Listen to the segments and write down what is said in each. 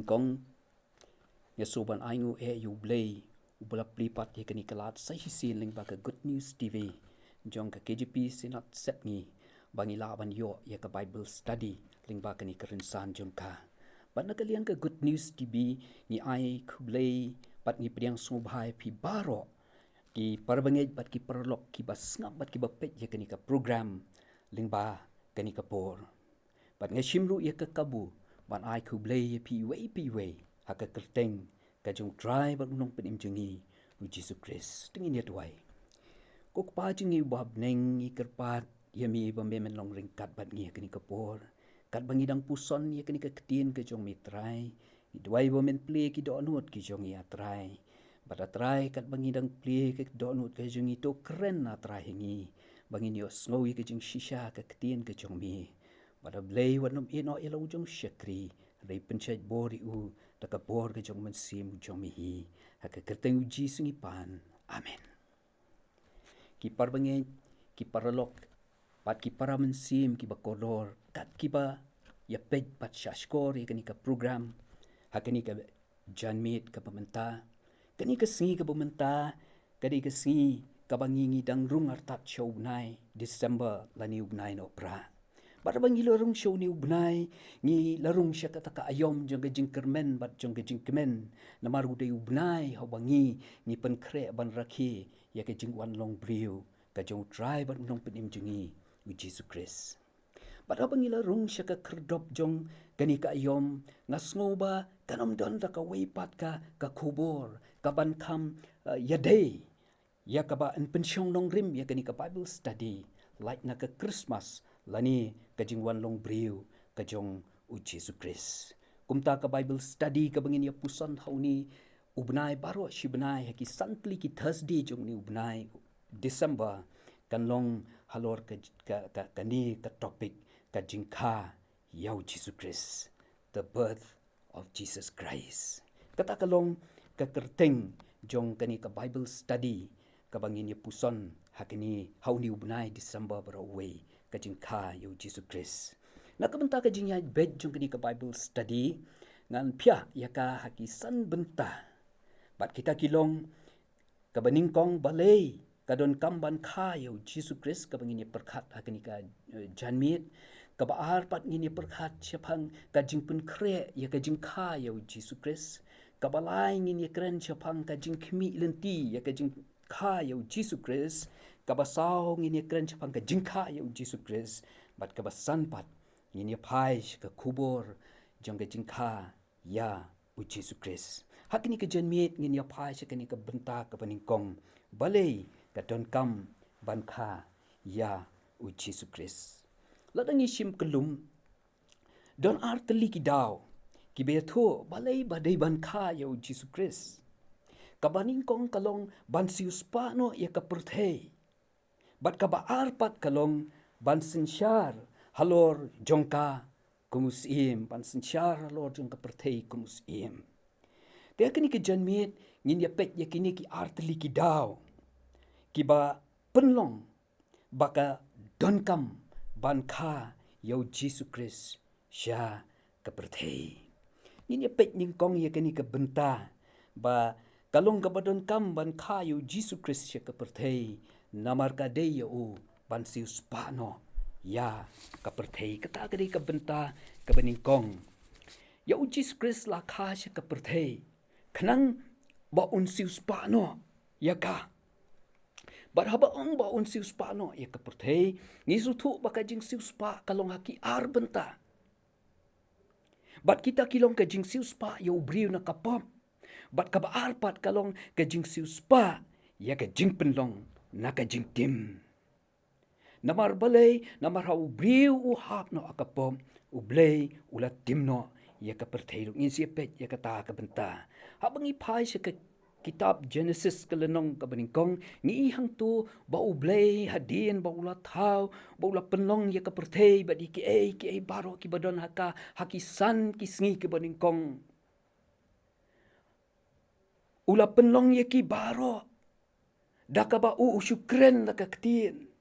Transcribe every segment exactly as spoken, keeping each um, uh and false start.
Kong, nga sngewbha ban ai nguh ïa U Blei uba la plie pat ïa kane ka lad sa shisien lyngba ka Good News T V jong ka K J P Synod Sepngi, ba ngi lah ban ïoh ïa ka Bible study lyngba kane ka rynsan jong ka. Bad na ka liang ka Good News T V ngi ai khublei bad ngi pdiang sngewbha ïa phi baroh ki parabangeit bad ki paralok kiba sngap bad kiba peit ïa kane ka program lyngba kane ka por. Bad nga shim ruh ïa ka kabu ban ai khublei ïa phi iwei pa iwei ha ka kyrteng ka jong U Trai bad U Nongpynim jong ngi U Jisu Khrist. To ngin ïa duwai. Ko Kpa jong ngi uba ha bneng, ngi kyrpad ïa me ba me men long ryngkat bad ngi ha kane ka por. Katba ngi dang puson ïa kane ka ktien ka jong me Trai, ngi duwai ba men plie ki dohnud ki jong ngi A Trai. Bad A Trai, katba ngi dang plie ki dohnud ki jong ngi, to kren A Trai ha ngi ba ngin ïohsngew ïa ka jingshisha ka ktien ka jong me. Bad A Blei wat nym ïehnoh ïa la u jong u shakri, hynrei pynshait bor ïa u da ka bor ka jong u Mynsiem u jong me hi. Ha ka kyrteng U Jisu ngi pan. Amen. Ki parabangeit, ki paralok bad ki paramynsiem kiba kordor, kat kiba ïa peit bad shahshkor ïa kane ka program ha kane ka janmiet kaba mynta. Kane ka sngi kaba mynta ka dei ka sngi kaba ngi, ngi dang rung artat sha u bnai December lane u bnai Nohprah. Bad haba ngi la rung sha une u bnai, ngi la rung sha kata ka aïom jong ka jingkyrmen bad jong ka jingkmen, namar u dei u bnai ha uba ngi, ngi pynkhreh ban rakhe ïa ka jingwan long briew ka jong U Trai bad U Nongpynim jong ngi U Jisu Khrist. Bad haba ngi la rung sha ka khyrdop jong kane ka aïom, nga sngew ba kan ym don da kawei pat ka, ka khubor kaban kham, eh, ïadei ïa kaba yn pynshong nongrim ïa kane ka Bible study, lait na ka Christmas lane ka jingwan long briew ka jong U Jisu Khrist. Kumta ka Bible study kaba ngin ïa puson ha une u bnai baroh shi bnai ha ki san tylli ki Thursday jong une u bnai December kan long halor ka, ka, ka, kane ka topic, ka jingkha ïa U Jisu Khrist, the birth of Jesus Christ. Kata ka long ka kyrteng jong kane ka Bible study kaba ngin ïa puson ha kane, ha une u bnai December baroh uwei, ka jingkha ïa U Jisu Khrist. Na ka bynta ka jingïaid beit jong kane ka Bible study, ngan phiah ïa ka ha ki san bynta. Bad kita ki long, kaba nyngkong, balei ka donkam ban kha ïa U Jisu Khrist, kaba ngin ïa pyrkhat ha kane ka, eh, janmiet. Kaba ar pat ngin ïa pyrkhat shaphang ka jingpynkhreh ïa ka jingkha ïa U Jisu Khrist. Kaba lai ngin ïa kren shaphang ka jingkhmih lynti ïa ka jingkha ïa U Jisu Khrist. Kaba saw ngin ïa kren shaphang ka jingkha ïa U Jisu Khrist. Bad kaba san pat ngin ïa phai sha ka khubor jong ka jingkha ïa U Jisu Khrist. Ha kane ka janmiet ngin ïa phai sha kane ka bynta kaba nyngkong, balei ka donkam ban kha ïa U Jisu Khrist. Lada ngi shim kyllum, don ar tylli ki daw kiba ïathuh balei ba dei ban kha ïa U Jisu Khrist. Kaba nyngkong ka long ban siewspah noh ïa ka pyrthei. Bad kaba ar pat ka long ban synshar halor jong ka kum u syiem, ban synshar halor jong ka pyrthei kum u syiem. Te ha kane ka janmiet ngin ïa peit ïa kine ki ar tylli ki daw kiba pynlong ba ka donkam ban kha ïa U Jisu Khrist sha ka pyrthei. Ngin ïa peit nyngkong ïa kane ka bynta ba ka long kaba donkam ban kha ïa U Jisu Khrist sha ka pyrthei, namar ka dei ïa u ban siewspah noh ïa ka pyrthei. Kata ka dei ka bynta kaba nyngkong. Ïa U Jisu Khrist la kha sha ka pyrthei khnang ba un siewspah noh ïa ka. Bad haba ong ba un siewspah noh ïa ka pyrthei, ngi sngewthuh ba ka jingsiewspah ka long ha ki ar bynta. Bad kita ki long ka jingsiewspah ïa u briew na ka pop. Bad kaba ar pat ka long ka jingsiewspah ïa ka jingpynlong na ka jingtim. Namar balei, namar ha u briew u hap noh ha ka pop, U Blei u la tim noh ïa ka pyrthei ruh. Ngin sa ïa peit ïa kata ka bynta. Haba ngi phai sha ka kitab Genesis ka lynnong kaba nyngkong, ngi i hangto ba U Blei hadien ba u la thaw, ba u la pynlong ïa ka pyrthei bad ïa kiei kiei baroh kiba don ha ka, ha ki san ki sngi kiba nyngkong. U la pynlong ïa ki baroh da kaba u u shu kren da ka ktien.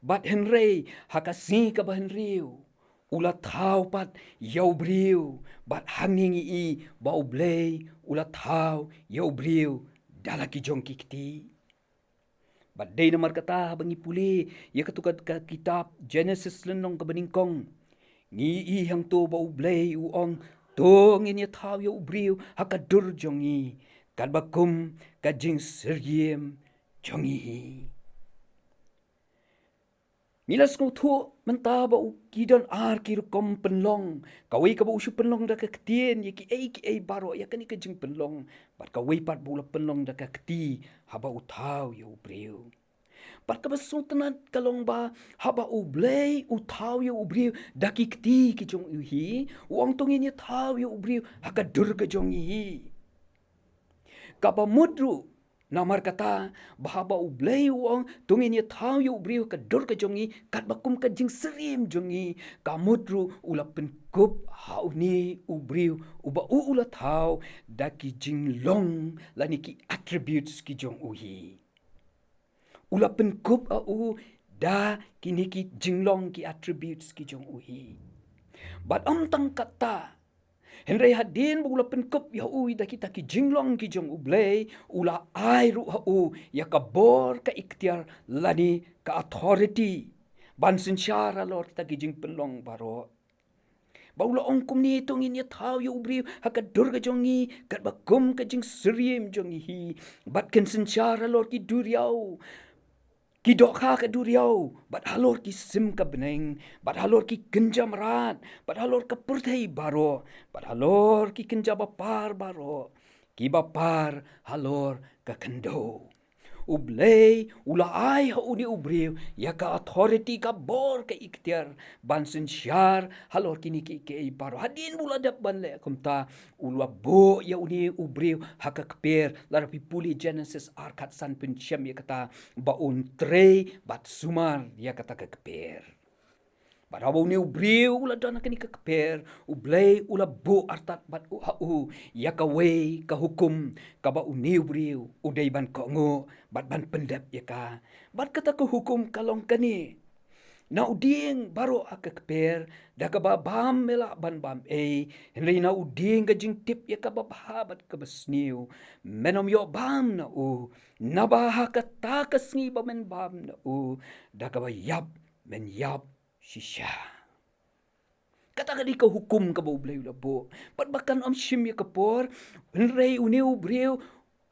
Bad hynrei ha ka sngi kaba hynriew, u la thaw pat ïa u briew, bad hangne ngi i ba U Blei u la thaw ïa u briew da la ki jong ki kti. Bad dei namar kata haba ngi pule ïa katu ka, ka kitab Genesis lynnong kaba nyngkong, ngi i hangto ba U Blei u ong, to ngin ïa thaw ïa u briew ha ka dur jong ngi, katba kum ka jingsyriem jong ngi hi. Ngi la sngewthuh mynta ba u, ki don ar ki rukom pynlong. Kawei kaba u shu pynlong da ka ktien ïa kiei kiei baroh ïa kane ka jingpynlong. Bad kawei pat ba u la pynlong da ka kti haba u thaw ïa u briew. Bad kaba sngewtynnat ka long ba haba U Blei u thaw ïa u briew da ki kti ki jong u hi, u ong to ngin ïa thaw ïa u briew ha ka dur ka jong ngi hi. Kaba mut ruh, namar kata, ba haba U Blei u ong, to ngin ïa thaw ïa u briew ha ka dur ka jong ngi, katba kum ka jingsyriem jong ngi, ka mut ruh u la pynkup ha une u briew, uba u u la thaw, da ki jinglong lane ki attributes ki jong u hi. U la pynkup ha u da kine ki jinglong ki attributes ki jong u hi. Bad ym tang kata, hynrei hadien ba u la pynkup ïa u da kita ki jinglong ki jong U Blei, u la ai ruh ha u ïa ka bor ka iktiar lane ka authority ban synshar halor kita ki jingpynlong baroh. Ba u la ong kumne to ngin ïa thaw ïa u briew ha ka dur ka jong ngi, katba kum ka jingsyriem jong ngi hi, bad kin synshar halor ki duriaw, ki dohkha ka duriaw, bad halor ki sim ka bneng, bad halor ki kynja mrad, bad halor ka pyrthei baroh, bad halor ki kynja bapar baroh, ki bapar halor ka khyndew. U Blei u la ai ha une u briew ïa ka authority, ka bor ka iktiar ban synshar halor kine kiei kiei baroh. Hadien ba u la dep ban leh kumta, u la buh ïa une u briew ha ka kper, lada phi pule Genesis ar khatsan phin shem ïa kata, ba un trei bad sumar ïa kata ka kper. Bad haba une u briew u la don ha kane ka kper, U Blei u la buh artat bad u ha u ïa kawei ka hukum, kaba une u briew u dei ban kohnguh bad ban pyndep ïa ka. Bad kata ka hukum ka long kane: Na u dieng baroh ha ka kper, da kaba bam me lah ban bam ei, hynrei na u dieng ka jingtip ïa kaba bha bad kaba sniew, men ym ïoh bam na u, naba ha kata ka sngi ba men bam na u, da kaba ïap men ïap shisha. Kata ka dei ka hukum kaba U Blei u la buh. Bad ba kan ym shim ïa ka por, hynrei une u briew,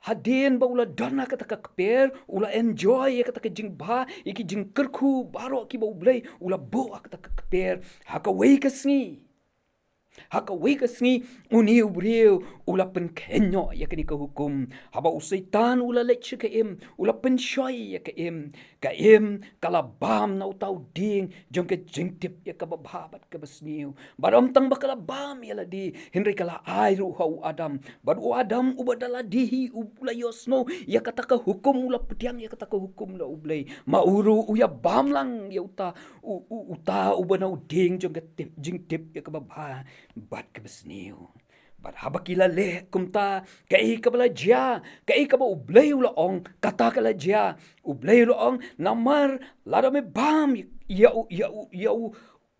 hadien ba u la don ha kata ka kper, u la enjoy ïa kata ka jingbha, ïa ki jingkyrkhu baroh kiba U Blei u la buh ha kata ka kper, ha kawei ka sngi, ha kawei ka sngi, une u briew u la pynkheiñ noh ïa kane ka hukum. Haba u Soitan u la leit sha ka im, u la pynshoi ïa ka im, ka im ka la bam na uta u dieng jong ka jingtip ïa kaba bha bad kaba sniew. Bad ym tang ba ka la bam ïa lade, hynrei ka la ai ruh ha u Adam. Bad u Adam uba da lade hi u la ïohsngew ïa kata ka hukum, u la pdiang ïa kata ka hukum na U Blei, ma u ruh u ïa bam lang ïa uta, u, u, uta uba na u dieng jong ka tip, jingtip ïa kaba bha bad kaba sniew. Bad haba ki la leh kumta, kaei kaba la jia, kaei kaba U Blei u la ong, kata ka la jia. U Blei u la ong, namar lada me bam ïa u, ïa u, ïa u,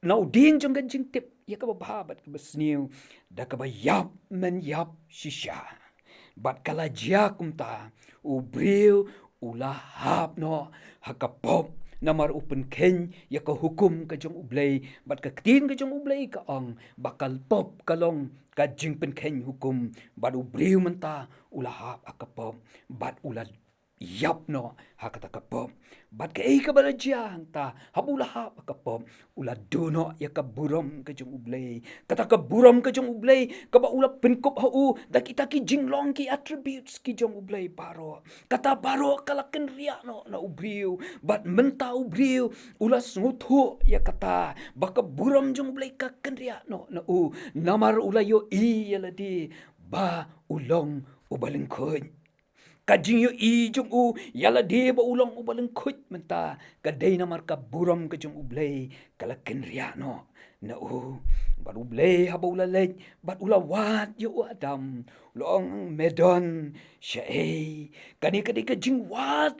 na u dieng jong ka jingtip ïa kaba bha bad kaba sniew, da kaba ïap men ïap shisha. Bad ka la jia kumta, u briew u la hap noh ha ka pop, namar u pynkheiñ ïa ka hukum ka jong U Blei, bad ka ktien ka jong U Blei ka ong ba ka pop ka long ka jingpynkheiñ hukum, bad u briew mynta u la hap ha ka pop, bad u la ïap noh ha kata ka pop. Bad kaei kaba la jia hangta, haba u la hap ha ka pop, u la duh noh ïa ka burom ka jong U Blei. Kata ka burom ka jong U Blei, kaba u la pynkup ha u da kita ki jinglong, ki attributes ki jong U Blei baroh. Kata baroh ka la kynriah noh na u briew. Bad mynta u briew u la sngewthuh ïa kata, ba ka burom jong U Blei ka kynriah noh na u. Namar u la ïohi ïa lade ba u long uba lyngkhuid. Ka jingïohi jong u ïa lade ba u long uba lyngkhuid mynta, ka dei namar ka burom ka jong U Blei ka la kynriah noh na u. Bad U Blei haba u la leit, bad u la wad ïa u Adam, u la ong, me don shaei? Kane ka dei ka jingwad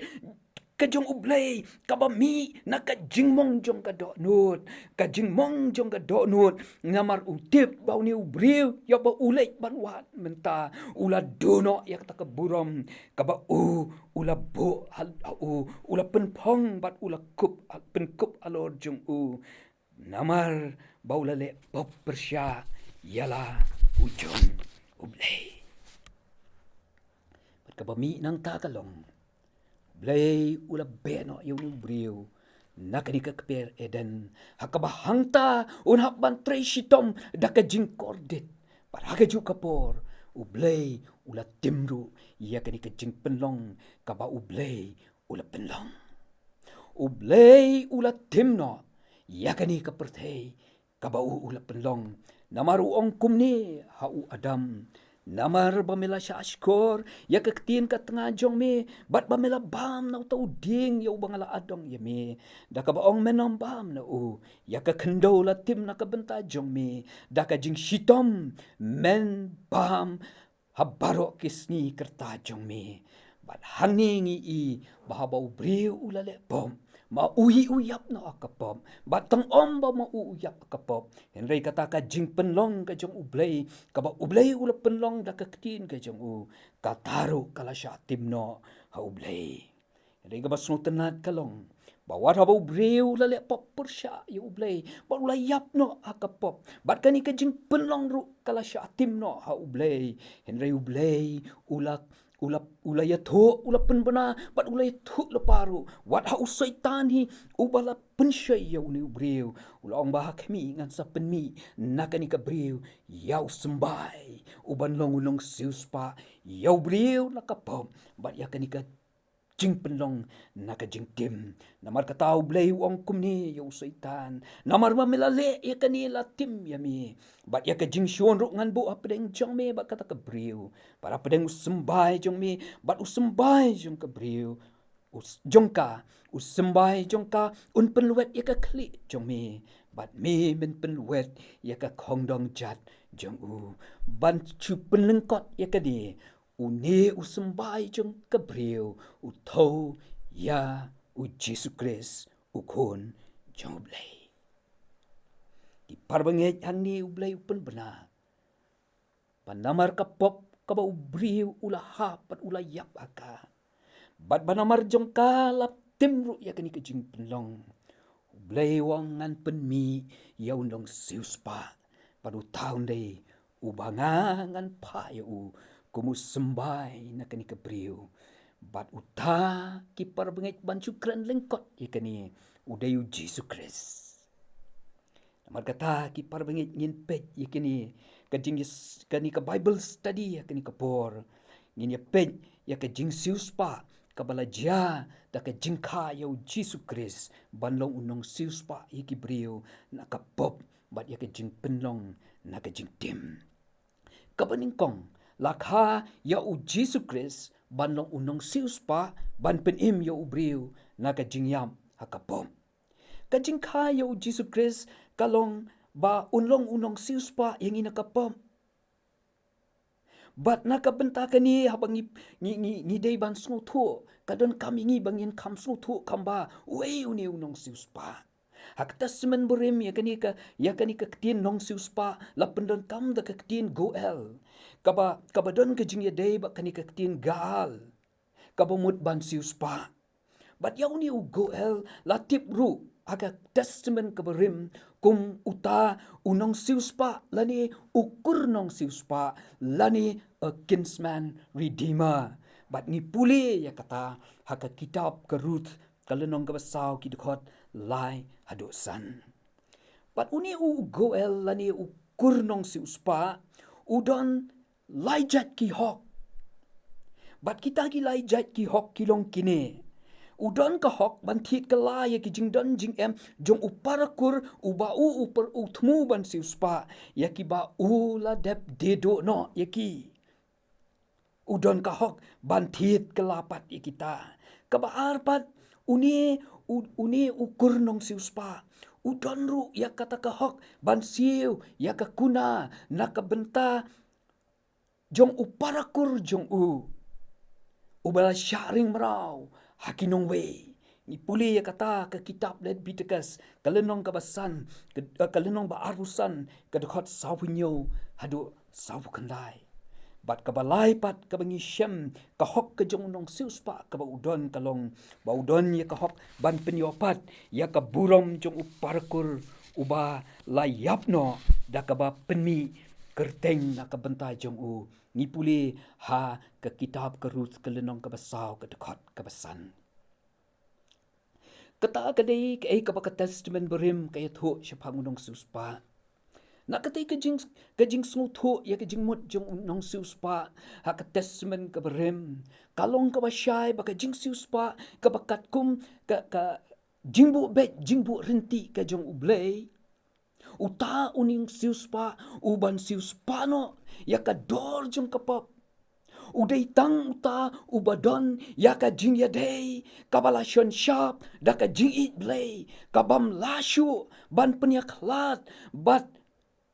ka jong U Blei kaba mih na ka jingmong jong ka dohnud, ka jingmong jong ka dohnud. Namar u tip ba une u briew ïa uba u leit ban wad mynta u la duh noh ïa kata ka burom kaba u, u la buh ha, ha u, u la pynphong bad u la kup, pynkup halor jong u. Namar ba u la leh pop pyrshah ïa la u jong U Blei. Bad kaba mih nangta ka long, U Blei u la beh noh ïa une u briew na kane ka kper Eden, ha kaba hangta un hap ban trei shitom da ka jingkordit. Bad ha kajuh ka por U Blei u la tim ruh ïa kane ka jingpynlong kaba U Blei u la pynlong. U Blei u la tim noh ïa kane ka pyrthei kaba u, u la pynlong. Namar u ong kumne ha u Adam: Namar ba me la shahshkor ïa ka ktien ka tnga jong me, bad ba me la bam na uta u dieng ïa uba nga la adong ïa me, da kaba ong men ym bam na u. Ïa ka khyndew la tim na ka bynta jong me, da ka jingshitom men bam ha baroh ki sngi ka rta jong me. Bad hangne ngi i ba haba u briew u la leh pop, ma u hi u ïap noh ha ka pop. Bad tang ym ba ma u u ïap ha ka pop, hynrei kata ka jingpynlong ka jong U Blei, kaba U Blei u la pynlong da ka ktien ka jong u, kata ruh ka la shah tim noh ha U Blei. Hynrei kaba sngewtynnat ka long ba wat haba u briew u la leh pop pyrshah ïa U Blei, bad u la ïap noh ha ka pop, bad kane ka jingpynlong ruh ka la shah tim noh ha U Blei. Hynrei U Blei u la, u la, u la ïathuh, u la pynbna, bad u la ïathuh lypa ruh. Wat ha u Soitan hi uba la pynshoi ïa une u briew, u la ong ba ha khmih ngan sa pynmih na kane ka briew ïa u symbai, u ban long u nongsiewspah ïa u briew na ka pop, bad ïa kane ka jingpynlong na ka jingtim. Namar kata U Blei u ong kumne ïa u Soitan: Namar ba me la leh ïa kane la tim ïa me, bad ïa ka jingshun ruh ngan buh hapdeng jong me bad kata ka briew, bad hapdeng u symbai jong me bad u symbai jong ka briew, u s-, jong ka, u symbai jong ka un pynlwet ïa ka khlieh jong me, bad me men pynlwet ïa ka khongdong jat jong u. Ban shu pynlyngkot ïa kane, une u symbai jong ka briew u thew ïa U Jisu Khrist, U Khun jong U Blei. Ki parabangeit, hangne U Blei u pynbna ba namar ka pop kaba u briew u la hap bad u la ïap ha ka, bad ba namar jong ka la tim ruh ïa kane ka jingpynlong, U Blei u ong ngan pynmih ïa u nongsiewspah, bad uta un dei uba nga ngan phah ïa u kum u symbai na kane ka briew. Bad uta, ki parabangeit, ban shu kren lyngkot ïa kane, u dei U Jisu Khrist. Namar kata ki parabangeit, ngin peit ïa kane ka jing-, kane ka Bible study ha kane ka por. Ngin ïa peit ïa ka jingsiewspah kaba la jia da ka jingkha ïa U Jisu Khrist ban long u nongsiewspah ïa ki briew na ka pop bad ïa ka jingpynlong na ka jingtim. Kaba nyngkong, la kha ïa U Jisu Khrist ban long u nongsiewspah ban pynim ïa u briew na ka jingïap ha ka pop. Ka jingkha ïa U Jisu Khrist ka long ba un long u nongsiewspah ïa ngi na ka pop. Bad na ka bynta kane, haba ngi, ngi, ngi, ngi dei ban sngewthuh, ka donkam ïa ngi ba ngin kham sngewthuh kham bha uei une u nongsiewspah. Ha ka Testament Barim, ïa kane ka, ïa kane ka ktien nongsiewspah la pyndonkam da ka ktien Goel, kaba, kaba don ka jingïadei bad kane ka ktien Gaal, kaba mut ban siewspah. Bad ïa une u Goel la tip ruh ha ka Testament kaba rim kum uta u nongsiewspah lane u kur nongsiewspah lane a kinsman redeemer. Bad ngi pule ïa kata ha ka kitab ka Ruth, ka lynnong kaba saw, ki dkhot lai haduh san. Bad une u Goel lane u kur nongsiewspah u don lai jait ki hok. Bad kita ki lai jait ki hok ki long kine. U don ka hok ban thied kylla ïa ki jingdon jingem jong u para kur uba u, u par, u thmu ban siewspah ïa kiba u la dep die duh noh ïa ki. U don ka hok ban thied kylla pat ïa kita. Kaba ar pat, une u, une u kur nongsiewspah u don ruh ïa kata ka hok ban siew ïa ka kuna na ka bynta jong u para kur jong u, uba la shah ring mraw Ha ki nongwei, ngi pule ïa kata ka kitab Leviticus, ka lynnong kaba san, ka, eh, ka lynnong ba arphew san, ka dkhot sawphew hynñiew haduh sawphew khyndai. Bad kaba lai pat kaba ngi shem, ka hok ka jong u nongsiewspah kaba u don ka long, ba u don ïa ka hok ban pynïoh pat ïa ka burom jong u para kur uba la ïap noh da kaba pynmih kyrteng na ka bynta jong u. Ngi pule ha ka kitab ka Ruth ka lynnong kaba saw ka dkhot kaba san. Kata ka dei kaei kaba ka Testament Barim ka ïathuh shaphang u nongsiewspah. Na katei ka jing, ka jingsngewthuh ïa ka jingmut jong u nongsiewspah ha ka Testament ka Barim, ka long kaba shai ba ka jingsiewspah kaba katkum ka, ka jingbuh beit, jingbuh ryntih ka jong U Blei. Uta u nongsiewspah, u ban siewspah noh ïa ka dor jong ka pop. U dei tang uta uba don ïa ka jingïadei kaba la shon shap da ka jingïeit Blei, ka bym lah shuh ban pynïakhlad, bad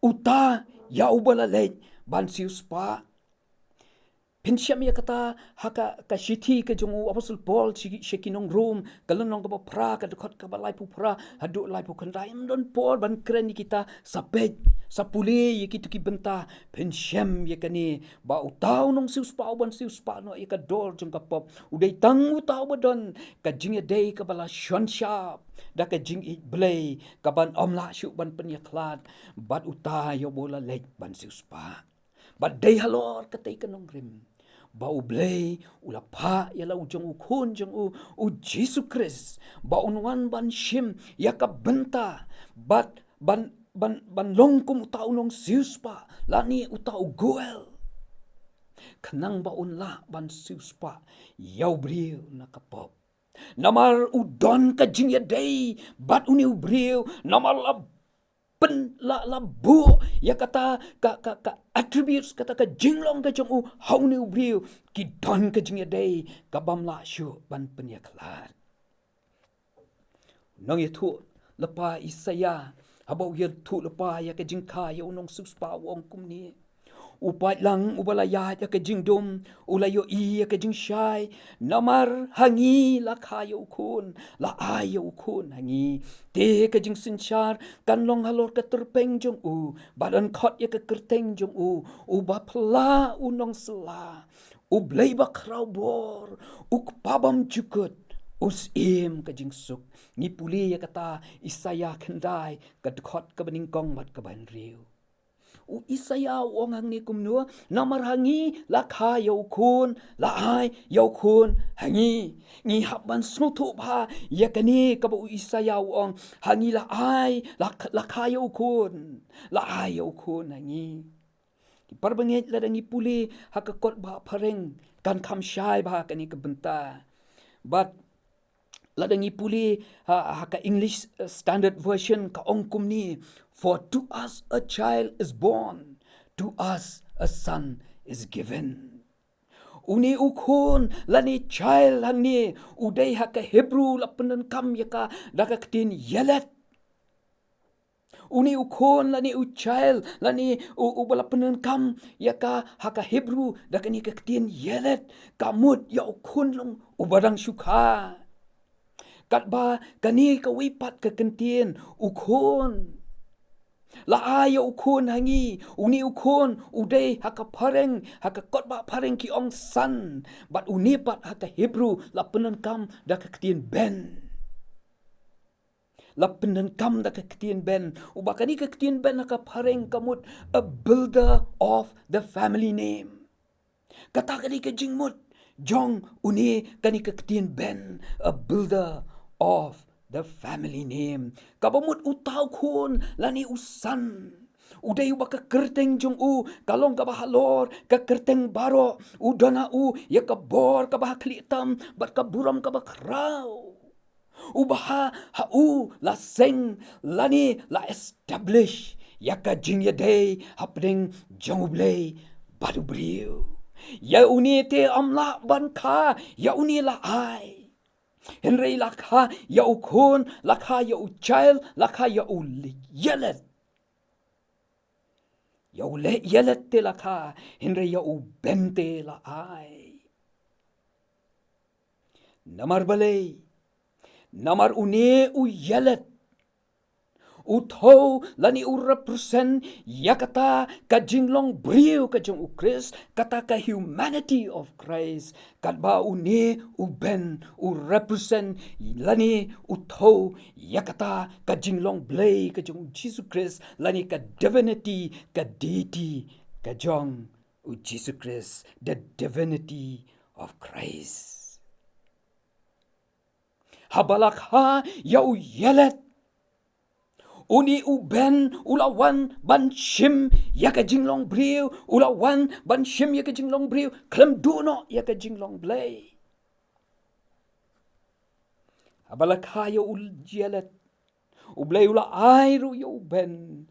uta ïa uba la leit ban siewspah. Phin shem ïa kata ha ka, ka shithi ka jong u Apostol Paul sha, sha ki nong Rom, ka lynnong kaba phra, ka dkhot kaba laiphew phra haduh laiphew khyndai. Ym don por ban kren ïa kita, sa peit, sa pule ïa kito ki bynta. Phin shem ïa kane, ba uta u nongsiewspah u ban siewspah noh ïa ka dor jong ka pop, u dei tang uta uba don ka jingïadei kaba la shon shap da ka jingïeit Blei, ka bym lah shuh ban pynïakhlad, bad uta ïa uba la leit ban siewspah. Bad dei halor katei ka nongrim ba U Blei u la phah ïa la u jong u Khun jong u, U Jisu Khrist, ba un wan ban shim ïa ka bynta, bad ban, ban, ban long kum uta u nongsiewspah, lane uta u Goel, khnang ba un lah ban siewspah ïa u briew na ka pop. Namar u don ka jingïadei bad une u briew, namar la pyn, la, la buh ïa kata ka, ka, ka attributes, kata ka jinglong ka jong u ha une u briew, ki don ka jingïadei ka bym lah shuh ban pynïakhlad. Nongïathuh lypa Isaïah, haba u ïathuh lypa ïa ka jingkha ïa u nongsiewspah, u ong kumne: U paidlang uba la ïaid ha ka jingdum, u la ïohi ïa ka jingshai. Namar ha ngi la kha ïa u khun, la ai ïa u khun ha ngi. Te ka jingsynshar kan long halor ka tyrpeng jong u, bad yn khot ïa ka kyrteng jong u, Uba Phylla, U Nongsylla, U Blei Bakhrawbor, U Kpa Bymjukut, U Syiem ka Jingsuk. Ngi pule ïa kata, Isaïah khyndai, ka dkhot kaba nyngkong bad kaba hynriew. U Isaïah u ong hangne kumno? Namar ha ngi la kha ïa u khun, la ai ïa u khun ha ngi. Ngi hap ban sngewthuh bha ïa kane kaba u Isaïah u ong, ha ngi la ai, la, la kha ïa u khun, la ai ïa u khun ha ngi. Ki parabangeit, lada ngi pule ha ka kot ba phareng, kan kham shai bha kane ka bynta. Bad lada ngi pule ha, ha ka English, uh, Standard Version, ka ong kumne: For to us a child is born, to us a son is given. Une u khun lane child hangne, u dei ha ka Hebrew la pyndonkam ïa ka da ka ktien yeled. Une u khun lane u child lane u, uba la pyndonkam ïa ka ha ka Hebrew da kane ka ktien yeled, ka mut ïa u khunlung uba dang shu kha. Katba kane kawei pat ka kyntien u khun, la ai ïa u khun ha ngi, une u khun u dei ha ka phareng, ha ka kot ba phareng ki ong son, bad une pat ha ka Hebrew la pyndonkam da ka ktien ben. La pyndonkam da ka ktien ben, uba kane ka ktien ben ha ka phareng ka mut a builder of the family name. Kata ka dei ka jingmut jong une, kane ka ktien ben, a builder of the family name. Kaba mut uta u khun lane u son, u dei uba ka kyrteng jong u ka long kaba halor ka kyrteng baroh, u don ha u ïa ka bor kaba ha khlieh tam bad ka burom kaba khraw. Uba ha, ha u la seng lane la establish ïa ka jingïadei hapdeng jong U Blei bad u briew. Ïa une te ym lah ban kha ïa une la ai. Hynrei la kha ïa u khun, la kha ïa u child, la kha ïa u yeled. Ïa u le-, yeled te la kha, hynrei ïa u ben te la ai. Namar balei? Namar une u ïalet u thew lane u represent ïa kata ka jinglong briew ka jong u Khrist, kata ka humanity of Christ, katba une u Ben u represent lane u thew ïa kata ka jinglong Blei ka jong u Jisu Khrist, lane ka divinity, ka deity ka jong u Jisu Khrist, the divinity of Christ. Haba la kha ïa u ïalet, une u Ben u la wan ban shim ïa ka jinglong briew, u la wan ban shim ïa ka jinglong briew khlem duh noh ïa ka jinglong Blei. Haba la kha ïa u ïalet, u Blei u la ai ruh ïa u Ben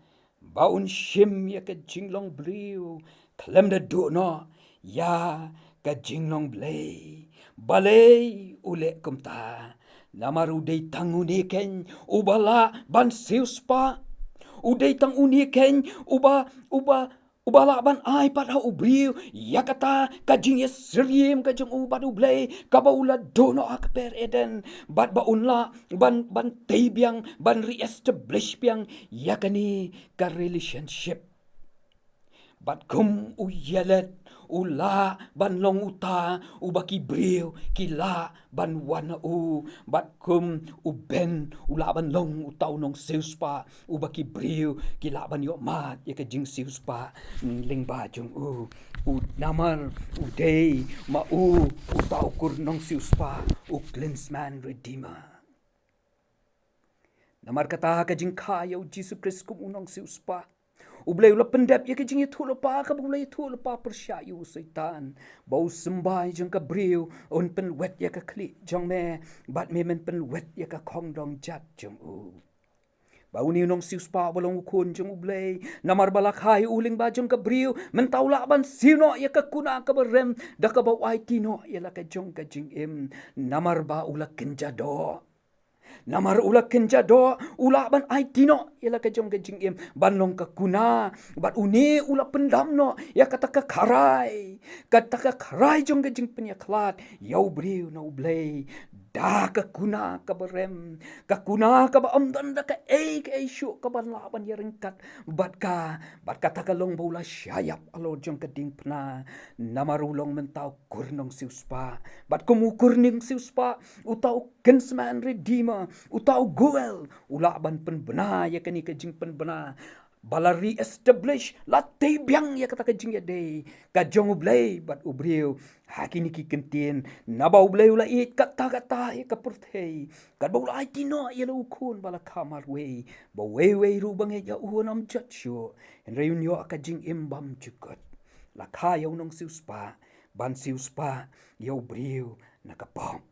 ba un shim ïa ka jinglong briew khlem da duh noh ïa ka jinglong Blei. Balei u leh kumta? Namar u dei tang une keiñ uba lah ban siewspah. U dei tang une keiñ uba, uba, uba lah ban ai pat ha u briew ïa kata ka jingïasyriem ka jong u bad u Blei, kaba u la duh noh ha ka per Eden, bad ba un lah ban, ban tei biang, ban re-establish biang ïa kane ka relationship. Bad kum u ïalet u lah ban long uta uba ki briew ki lah ban wan ha u, bad kum u Ben u lah ban long uta u nongsiewspah uba ki briew ki lah ban ïoh mad ïa ka jingsiewspah lyngba jong u. U namar u dei ma u uta u kur nongsiewspah, u kinsman redeemer. Namar kata ka jingkha ïa u Jisu Khrist kum u nongsiewspah, u Blei u la pyndep ïa ka jingïathuhlypa kaba u la ïathuhlypa pyrshah ïa u Soitan, ba u symbai jong ka briew un pynwet ïa ka khlieh jong me, bad me men pynwet ïa ka khongdong jat jong u. Ba une u nongsiewspah uba long u khun jong u Blei, namar ba la kha ïa u lyngba jong ka briew, mynta u lah ban siew noh ïa ka kuna kaba rem da kaba u aiti noh ïa la ka jong ka jingim. Namar ba u la kynja doh. Namar u la kynja doh, u lah ban aiti noh ïa la ka jong ka jingim ban long ka kuna. Bad une u la pyndam noh ïa kata ka kharai, kata ka kharai jong ka jingpynïakhlad ïa u briew na u Blei, da ka kuna kaba rem, ka kuna kaba ym don da kaei kaei shuh kaban lah ban ïaryngkat bad ka, bad kata ka long ba u la shah ïap halor jong ka diengphna. Namar u long mynta u kur nongsiewspah, bad kum u kur nongsiewspah, uta u kinsman redeemer, uta u Goel, u lah ban pynbna ïa kane ka jingpynbna, ba la re-establish, la tei biang ïa kata ka jingïadei ka jong u Blei bad u briew ha kine ki kyntien, naba u Blei u la ïeit katta katta ïa ka pyrthei, katba u la aiti noh ïa la u khun ba la kha marwei, ba uwei uwei ruh ba ngeit ïa u un ym jot shuh, hynrei un ïoh ka jingim bymjukut. La kha ïa u nongsiewspah ban siewspah ïa u briew na ka pop.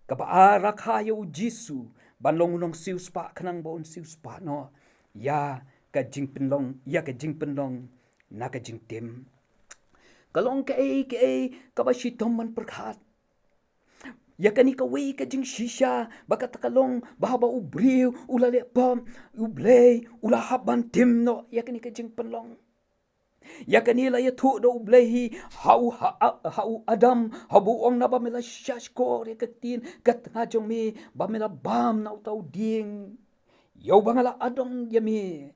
Kaba ar, la kha ïa u Jisu ban long u nongsiewspah khnang ba un siewspah noh ïa ka jingpynlong, ïa ka jingpynlong na ka jingtim. Ka long kaei kaei kaba shitom ban pyrkhat. Ïa kane kawei ka jingshisha, ba kata ka long ba haba u briew u la leh pop, u Blei u la hap ban tim noh ïa kane ka jingpynlong. Ïa kane la ïathuh da u Blei hi ha u, ha, ha u Adam, haba u ong, naba me la shahshkor ïa ka ktien ka tnga jong me, ba me la bam na uta u dieng ïa uba nga la adong ïa me,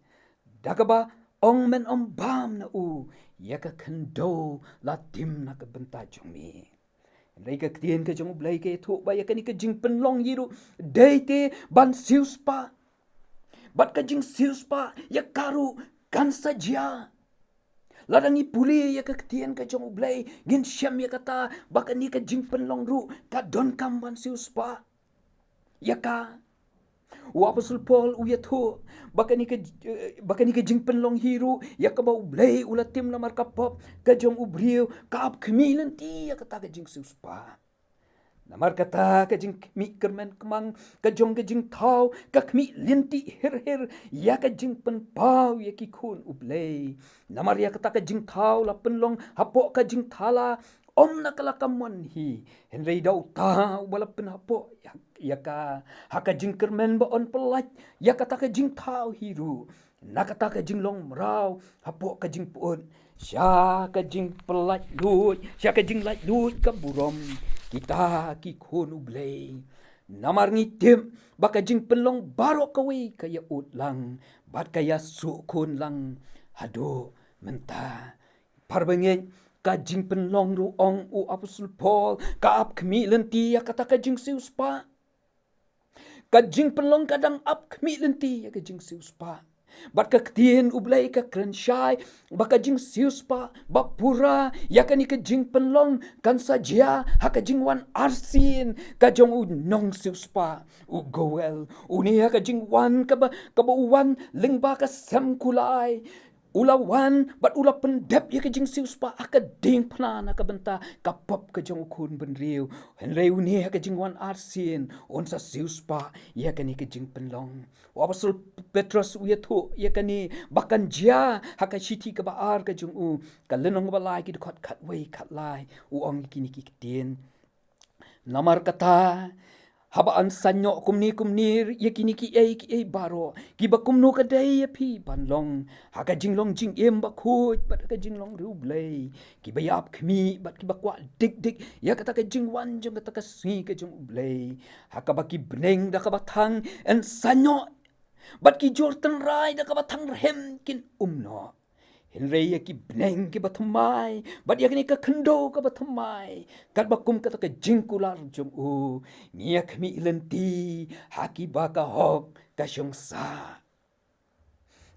da kaba ong, men ym bam na u, ïa ka khyndew la tim na ka bynta jong me. Hynrei ka ktien ka jong u Blei ka ïathuh ba ïa kane ka jingpynlong hi ruh dei te ban siewspah. Bad ka jingsiewspah ïa ka ruh kan sa jia. Lada ngi pule ïa ka ktien ka jong u Blei, ngin shem ïa kata ba kane ka jingpynlong ruh ka donkam ban siewspah ïa ka. U Apostol Paul u ïathuh ba kane ka, eh, ba kane ka jingpynlong hi ruh ïa kaba u Blei u la tim namar ka pop ka jong u briew ka ap khmih lynti ïa kata ka jingsiewspah. Namar kata ka jingkhmih kyrmen kyrmang ka jong ka jingthaw ka khmih lynti hir hir ïa ka jingpynpaw ïa ki khun u Blei. Namar ïa kata ka jingthaw la pynlong hapoh ka jingthala, ym na ka la ka mon hi, hynrei da uta uba la pynhapoh ïa, ïa ka ha ka jingkyrmen ba yn pyllait ïa kata ka jingthaw hi ruh na kata ka jinglong mraw hapoh ka jingpyut, sha ka jingpyllait luid, sha ka jinglaitluid ka burom. kita ki khun U Blei. Namar ngi tip ba ka jingpynlong baroh kawei ka ïa ud lang bad ka ïa suk khun lang haduh mynta. Parabangeit, ka jingpynlong ruh, ong u Apostol Paul, ka ap khmih lynti ïa kata ka jingsiewspah. Ka jingpynlong ka dang ap khmih lynti ïa ka jingsiewspah. Bad ka ktien U Blei ka kren shai ba ka jingsiewspah ba pura ïa kane ka jingpynlong kan sa jia ha ka jingwan arsien ka jong u nongsiewspah, u Goel. Une ha ka jingwan kaba, kaba u wan lyngba ka sem kulai, u la wan bad u la pyndep ïa ka jingsiewspah ha ka diengphna na ka bynta ka pop ka jong u khun bynriew. Hynrei une ha ka jingwan arsien un sa siewspah ïa kane ka jingpynlong. U Apostol Petros u ïathuh ïa kane ba kan jia ha ka shithi kaba ar ka jong u, ka lynnong ba lai, ki dkhot khatwei khatlai, u ong ïa kine ki ktien. Namar kata, haba yn sa ñiuh kumne kumne ïa kine kiei kiei baroh, kiba kumno ka dei ïa phi ban long ha ka jinglong jingim bakhuid bad ha ka jinglong riewblei, kiba ïap khmih bad kiba kwah dik dik ïa kata ka jingwan jong kata ka sngi ka jong U Blei, ha kaba ki bneng da kaba thang yn sa ñiuh bad ki jur tynrai da kaba thang rhem kin ym noh. Hynrei ïa ki bneng kiba thymmai bad ïa kane ka khyndew kaba thymmai, katba kum kata ka jingkular jong u, ngi ïa khmih lynti ha kiba ka hok ka shong sah.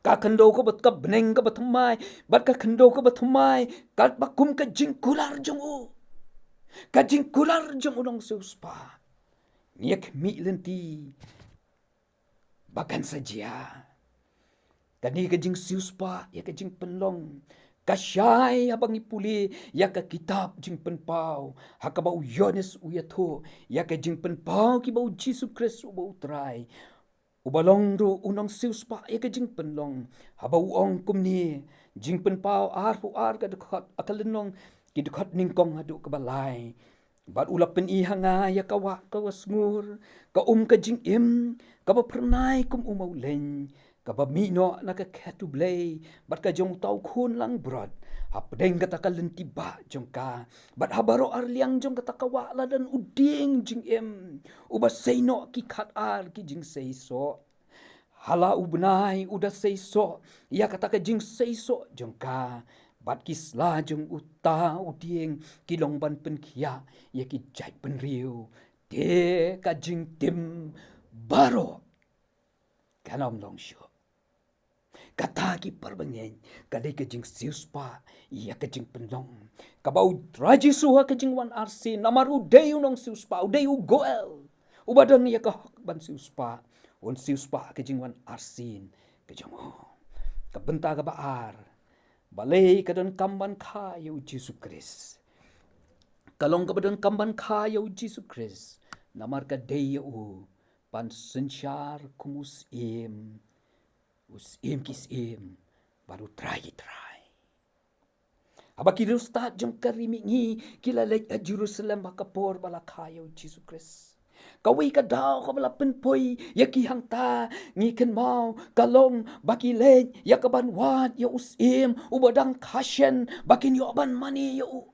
Ka khyndew kaba, ka bneng kaba thymmai bad ka khyndew kaba thymmai, katba kum ka jingkular jong u, ka jingkular jong u nongsiewspah, ngi ïa khmih lynti ba kan sa jia. Kane ka jingsiewspah ïa ka jingpynlong ka shai haba ngi pule ïa ka kitab Jingpynpaw, ha kaba u Ïoannis u ïathuh ïa ka jingpynpaw kiba u Jisu Khrist uba u Trai, uba long ruh u nongsiewspah ïa ka jingpynlong, haba u ong kumne, Jingpynpaw arphew ar, ka dkhot, ka lynnong, ki dkhot nyngkong haduh kaba lai. Bad u la pyni ha nga ïa ka wah kaba sngur, ka um ka jingim, kaba phyrnai kum u mawleiñ, kaba mih noh na ka khet U Blei bad ka jong uta u khun langbrot, hapdeng kata ka lynti bah jong ka. Bad ha baroh arliang jong kata ka wah la don u dieng jingim, uba sei noh ki khat ar ki jingseisoh. Ha la u bnai u da seisoh ïa kata ka jingseisoh jong ka, bad ki sla jong uta u dieng ki long ban pynkhiah ïa ki jaitbynriew. Te ka jingtim baroh kan ym long shuh. Kata, ki parabangeit, ka dei ka jingsiewspah ïa ka jingpynlong kaba u Trai Jisu ha ka jingwan arsien, namar u dei u nongsiewspah, u dei u Goel, uba don ïa ka hok ban siewspah, un siewspah ha ka jingwan arsien ka jong u. Ka bynta kaba ar, balei ka donkam ban kha ïa u Jisu Khrist? Ka long kaba donkam ban kha ïa u Jisu Khrist namar ka dei ïa u ban synshar kum u Syiem, u Syiem ki syiem bad u Trai ki trai. Haba ki riewstad jong ka ri mihngi ki la leit ha Jerusalem ha ka por ba la kha ïa u Jisu Khrist, kawei ka daw kaba la pynpoi ïa ki hangta, ngi kynmaw, ka long ba ki leit ïa ka ban wad ïa u Syiem uba dang kha shen, ba kin ïoh ban mane ïa u.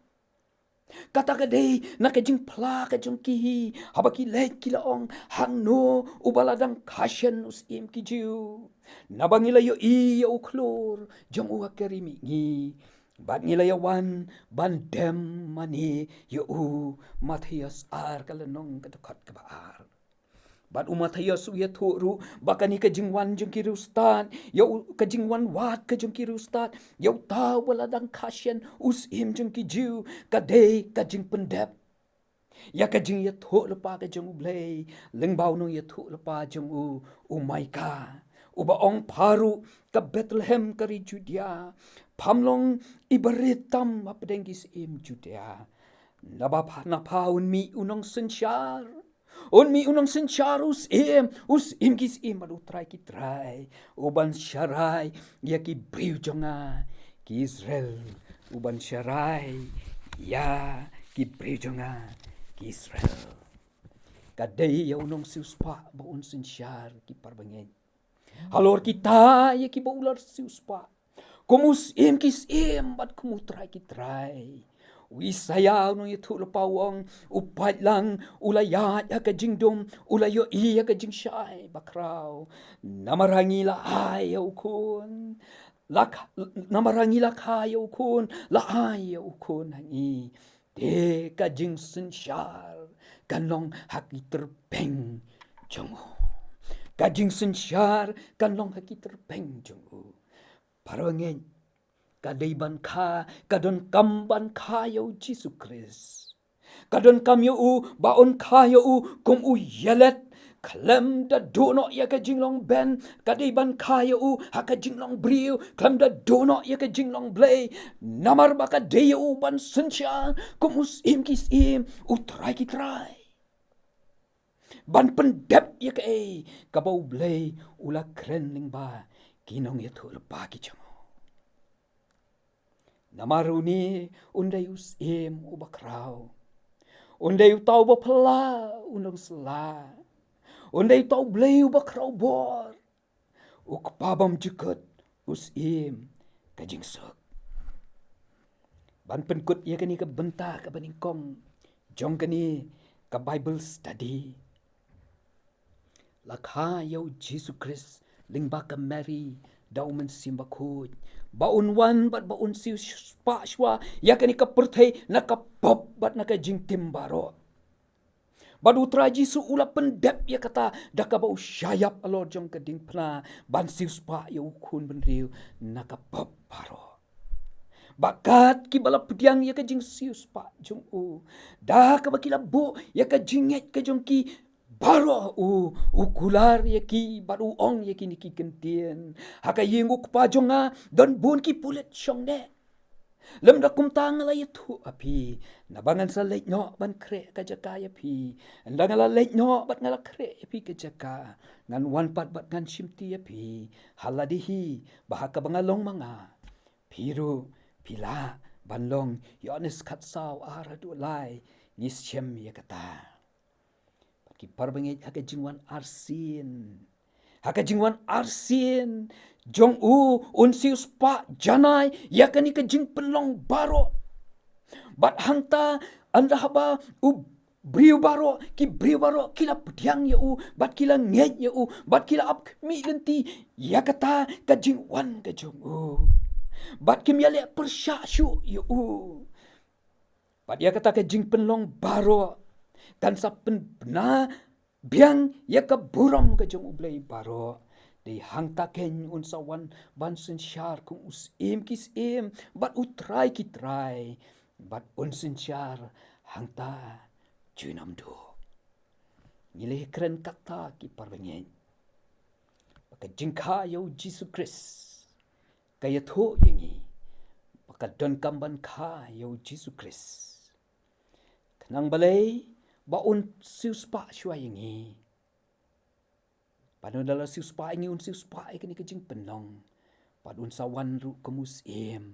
Kata ka dei na ka jingphla ka jong ki hi, haba ki leit ki la ong, hangno uba la dang kha shen u Syiem ki Jiw? Naba ngi la ïohi ïa u khlur jong u ha ka ri mihngi, bad ngi la ïa wan ban dem mane ïa u. Mathaios ar, ka lynnong, ka dkhot kaba ar. Bad u Mathaios u ïathuh ruh ba kane ka jingwan jong ki riewstad ïa u, ka jingwan wad ka jong ki riewstad ïa uta uba la dang kha shen, u Syiem jong ki Jiw, ka dei ka jingpyndep ïa ka jingïathuhlypa ka jong U Blei lyngba u nongïathuhlypa jong u, u Maikah, uba ong, pha ruh ka Bethlehem ka ri Judia, pham long i barit tam hapdeng ki syiem Judia. Naba pha, na pha un mih u nongsynshar, un mih u nongsynshar, u Syiem, u Syiem ki syiem bad u Trai ki trai, uban sharai ïa ki briew jong nga ki Israel, uban sharai ïa ki briew jong nga ki Israel. Ka dei ïa u nongsiewspah ba un synshar, ki parabangeit. Halor kita ïa kiba u la siewspah kum u Syiem ki syiem bad kum u Trai ki trai, U Isaïah u nongïathuhlypa u ong, u paidlang u la ïaid ha ka jingdum, u la ïohi ïa ka jingshai bakhraw. Namar ha ngi la ai ïa u khun. La kha-, namar ha ngi la kha ïa u khun, la ai ïa u khun ha ngi. Te ka jingsynshar kan long ha ki tyrpeng jong u. Ka jingsynshar kan long ha ki tyrpeng jong u. Para bangeit, ka dei ban kha, ka donkam ban kha ïa u Jisu Khrist. Ka donkam ïa u ba un kha ïa u kum u ïalet, khlem da duh noh ïa ka jinglong ben. Ka dei ban kha ïa u ha ka jinglong briew, khlem da duh noh ïa ka jinglong Blei. Namar ba ka dei ïa u ban synshar kum u Syiem ki syiem, u Trai ki trai. Ban pyndep ïa kaei kaba u Blei u la kren lyngba ki nongïathuhlypa ki jong u. Namar une un dei u Syiem uba khraw. Un dei uta uba phylla u nongsylla. Un dei uta u Blei uba khraw bor. U Kpa bymjukut, u Syiem ka jingsuk. Ban pynkut ïa kane ka bynta kaba nyngkong jong kane ka Bible study, la kha ïa u Jisu Khrist lyngba ka Mary da u Mynsiem Bakhuid, ba un wan bad ba un siew spah shuwa ïa kane ka pyrthei na ka pop bad na ka jingtim baroh. Bad u Trai Jisu u la pyndep ïa kata da kaba u shah ïap halor jong ka diengphna ban siew spah ïa u khun bynriew na ka pop baroh. Bad kat kiba la pdiang ïa ka jingsiew spah jong u, da kaba ki la buh ïa ka jingngeit ka jong ki baroh ha u, u kular ïa ki bad u ong ïa kine ki kyntien: Ha ka ïing u Kpa jong nga don bun ki pulit shongneh. Lymda kumta nga la ïathuh ha phi, naba ngan sa leit noh ban khreh ka jaka ïa phi. Ynda nga la leit noh bad nga la khreh ïa phi ka jaka, ngan wan pat bad ngan shimti ïa phi ha lade hi, ba ha kaba nga long ma nga, phi ruh phi lah ban long. Ïoannis khatsaw, ar haduh lai, ngi shem ïa kata. Bad ki para bangeit, ha ka jingwan arsien, ha ka jingwan arsien jong u, un siew spah janai ïa kane ka jingpynlong baroh. Bad hangta, ynda haba u briew baroh, ki briew baroh ki la pdiang ïa u bad ki la ngeit ïa u bad ki la ap khmih lynti ïa kata ka jingwan ka jong u, bad kim ïaleh pyrshah shuh ïa u. Bad ïa kata ka jingpynlong baroh kan sa pynbna biang ïa ka burom ka jong U Blei baroh. Dei hangta keiñ un sa wan ban synshar kum u Syiem ki syiem bad u Trai ki trai, bad un synshar hangta junom duh. Ngi la ïakren kata, ki para bangeit, ba ka jingkha ïa u Jisu Khrist ka ïathuh ïa ngi ba ka donkam ban kha ïa u Jisu Khrist, khnang balei? Ba un siew spah shuwa ïa ngi. Bad ynda la siew spah ïa ngi, un siew spah ïa kane ka jingpynlong, bad un sa wan ruh kum u Syiem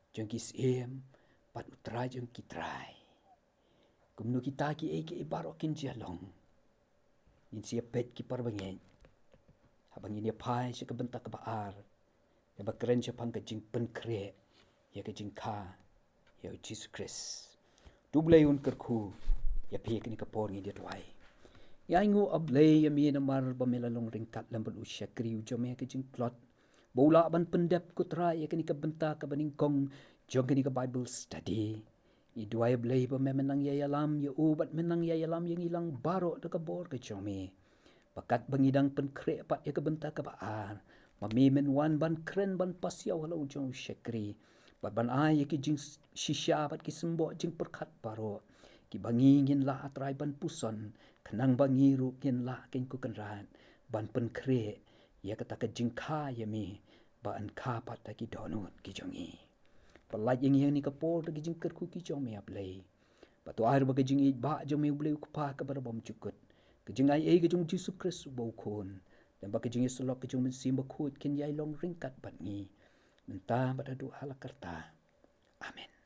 jong ki syiem bad u Trai jong ki trai. Kumno kita kiei kiei baroh kin jia long? Ngin sa ïa peit, ki para bangeit, haba ngin ïa phai sha ka bynta kaba ar, kaba kren shaphang ka jingpynkhreh ïa ka jingkha ïa u Jisu Khrist. To U Blei un kyrkhu ïa phi. Kane ka por ngin ïa duwai. Ïa, ai nguh, A Blei, ïa me namar ba me la long ryngkat lem bad u shakri u jong me ha ka jingtlot, ba u lah ban pyndep, ko Trai, ïa kane ka bynta kaba nyngkong jong kane ka Bible study. Ngi duwai, A Blei, ba me men nang ïa ïalam ïa u bad men nang ïa ïalam ïa ngi lang baroh da ka bor ka jong me, ba katba ngi dang pynkhreh pat ïa ka bynta kaba ar, ma me men wan ban kren, ban pasiaw halor jong u shakri, bad ban ai ïa ki jingshisha bad ki symboh jingpyrkhat baroh kiba ngi ngin lah, A Trai, ban puson, khnang ba ngi ruh ngin lah, keiñ ko Kynrad, ban pynkhreh ïa kata ka jingkha ïa me ba yn kha pat da ki dohnud ki jong ngi. Pyllait ïa ngi ha kane ka por da ki jingkyrkhu ki jong me, A Blei. Bad to ai ruh ba ka jingïeit ba jong me, U Blei U Kpa kaba bymjukut, ka jingaiei ka jong u Jisu Khrist uba u Khun, lem bad ka jingïasyllok ka jong u Mynsiem Bakhuid kin ïai long ryngkat bad ngi mynta bad haduh hala karta. Amen.